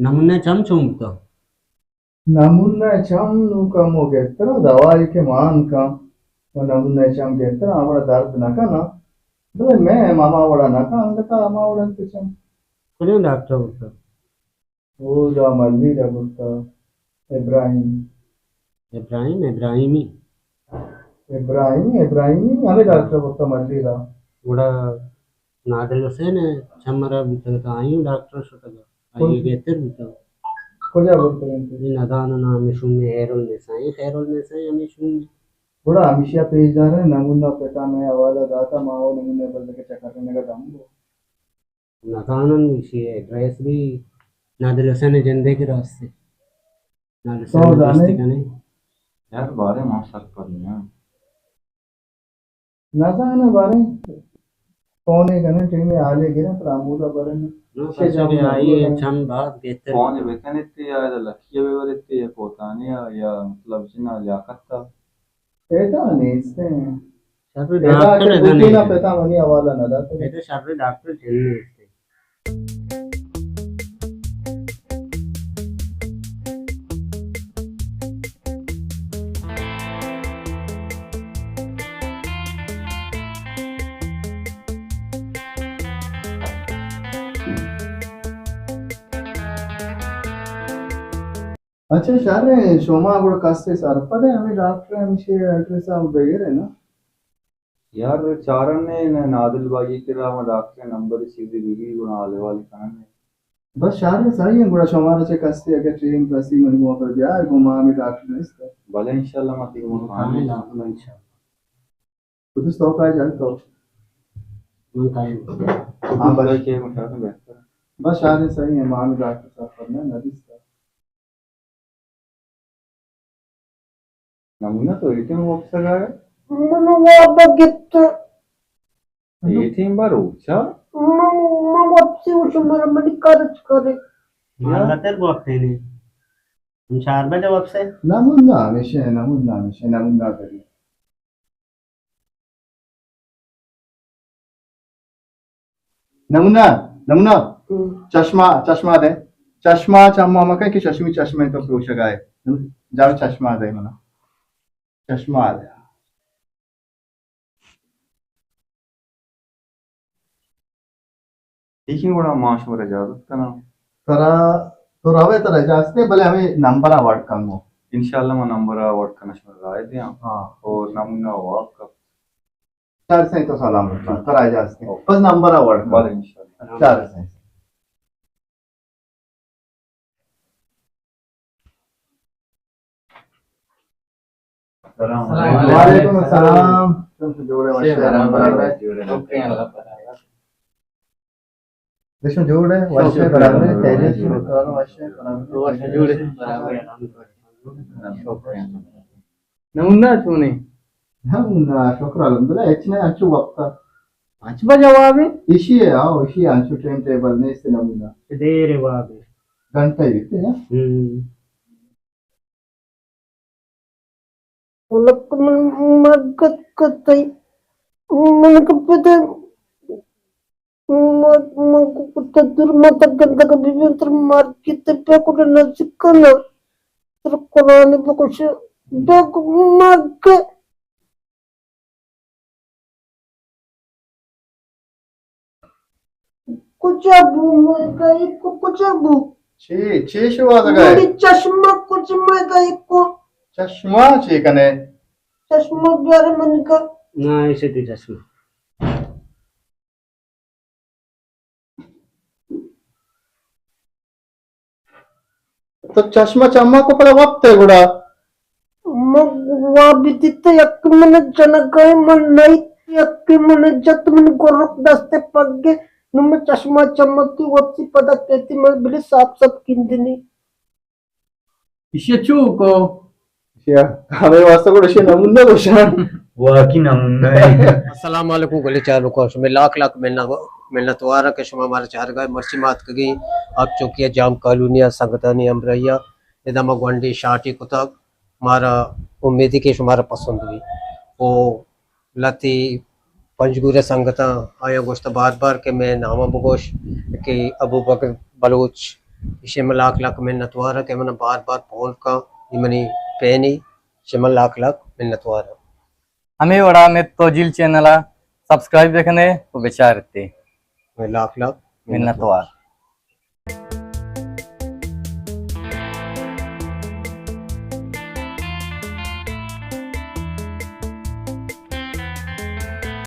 نمونہ چم چون بوتا؟ نمونہ چم نو کمو گہتر، دوائی کہ مان کن و نمونہ چم گہتر، آ وڑا درد نہ کنا۔ بلے میں ہما وڑا نہ کن، انگتا ہما وڑا انت چم۔ کجا ڈاکٹر بوتا؟ او جا ملیر ء برتا، ابراہیم۔ ابراہیم، ابراہیمی۔ ابراہیم، ابراہیمی، ہمیں ڈاکٹر برتا ملیر ء۔ گڑا نادل حسین ء چم ہراب بوتگ ات، آئی ڈاکٹر شتگ ات، آئی بہتر بوتگ۔ کجا برتگ انت؟ اے ندان نام شوم، خیر النساء، خیر النساء ہمیں شوم۔ گڑا ہمیشی ء پیش داریں، نمونہ پتا میں حوالہ داتا، ما او نمونہ بلکہ چکر کنگا دم بو۔ نزانن ایشی ایڈریس بھی نادل حسین جندے کے راستے۔ نادل حسین تو جندے جانے؟ کنے؟ یار، بارے ما سرپد نہ آں۔ نزانن بارے فونے کنے، ٹیمے حالے گرے، پر آمودا بارے نہ۔ نو، شے پچے جام کہ آئی نہ ہے، چم باز بہتر۔ فونے بکنے تے یا لکھیے بے ورے تے یا کوتانے یا، یا مطلب جنا لیاقت تا۔ پیدا نیست ہیں۔ شر پیدا ڈاکٹر کہ ادا بوتی نہیں نا ہے۔ پتا منی حوالہ نہ داتے۔ پیدا شر ڈاکٹر جن نیست ہیں۔ اچھا شر، شما گڑا کسے سرپد ہے ہمیں ڈاکٹر ہمیشی ایڈریس ء بگر ہے نا؟ یار چارنے نہ نادل بائی کرا، ما ڈاکٹر نمبر چیزی بگی گڑا حال حوال کنن۔ بس شر صحیح ہے، گڑا شمارا چہ کسے اگر ٹیم رسی منی گوما پر بیار، گو ما ہمیں ڈاکٹر نیست۔ بلے انشاءاللہ ما تیگ ما کامل انشاءاللہ۔ خود اس تو کا جان تو۔ من کائیں۔ ہاں، بس۔ بس شر صحیح ہے، ما ہمیں ڈاکٹر صاحب پر نہ، نہ دیستا۔ نمونہ تو اے ٹیم وپسگ ء ئے؟ من واب ء گپت۔ اے ٹیم بروچ ء؟ من، من وپسی و شمارا منی کار چ کارے۔ مالتر وپسینے۔ ہم چار بجہ وپسے۔ نمونہ ہمیشہ، نمونہ ہمیشہ، نمونہ تری۔ نمونہ، نمونہ۔ ہم۔ چشمہ، چشمہ دے۔ چشمہ چمہ مکن کہ چشمی چشمہ تو پروشگا ہے۔ جاو چشمہ دے منا۔ چشمہ دے۔ ٹھیک ہے، گڑا ما شمارا اجازت کناں۔ ترا، تو روے ترا اجازت ہے، بلے ہمیں نمبر آ وارڈ کنگو۔ انشاءاللہ ما نمبر آ وارڈ کناں، شمارا رائے دیاں۔ ہاں۔ اور نمونہ واب کا۔ چار سائیں تو سلام رکھنا، ترا اجازت ہے۔ اوکے۔ بس نمبر آ وارڈ کنگو۔ بلے انشاءاللہ۔ چار سائیں۔ السلام علیکم۔ وعلیکم السلام۔ تم سے جوڑے وشے برابر۔ دشم جوڑے وشے برابر۔ خیریت شکر وشے برابر۔ نمونہ چونے؟ نمونہ شکر الحمدللہ، ہچ نہ، انچو وقت۔ پنچ بجہ واب ہے؟ ایشی ہے، ہاں، ایشی ہے، انچو ٹائم ٹیبل نیست نمونہ۔ دیر واب ہے۔ گھنٹہ ہی بیتے ہیں۔ ہم۔ ولک من مگت کتئی۔ من کپتے۔ من، من کو کتا دور مت گندگ بیبی تر مار کی تے پہ کو نزدیک کنا۔ تر قرآن بکش۔ بگ مگ۔ کجا بو مئے گا ایکو، کجا بو؟ چی، چی شوازگا ہے؟ منی چشمہ کجا مئے گا ایکو؟ چشمہ چی کنے؟ چشمہ بیار منی گا۔ نا، ایسے تی چشمہ۔ تو چشمہ چما کو پدا وپت ہے گڑا؟ من واب دیتے یک من جنگائے من نہیں، یک من جت من گرک دست پگے، نو من چشمہ چمتی وپسی پدا کہتی من بلی صاف صاف کندنی۔ ایشی چو کو؟ ایشی ہمیں واسطہ گڑا ایشی نمونہ گوشاں۔ واقعی نمونہ ہے۔ السلام علیکم گلیں چاروکاں، شمے لاکھ لاکھ منت، منت وار کہ شما مارا چارگا۔ مرچی ما اتکگیں آپ چوکی جام کالونی ء سنگتانی ہمراہی ء۔ ادا ما گونڈیں شاٹے کتگ، مارا امیدی کہ شمارا پسند بی۔ او لہتے پنجگور ء سنگتاں آیاں گوشتہ بار بار کہ مئے نام ء بگوش کہ ابوبکر بلوچ شما لاکھ لاکھ منتوار کہ من بار بار فون کا، اے منی پینی، شما لاکھ لاکھ منتوار۔ ہمے وڑا مئے توجیل چینل ءَ سبسکرائب بکنے و بچارتے۔ لاکھ لاکھ منتوار۔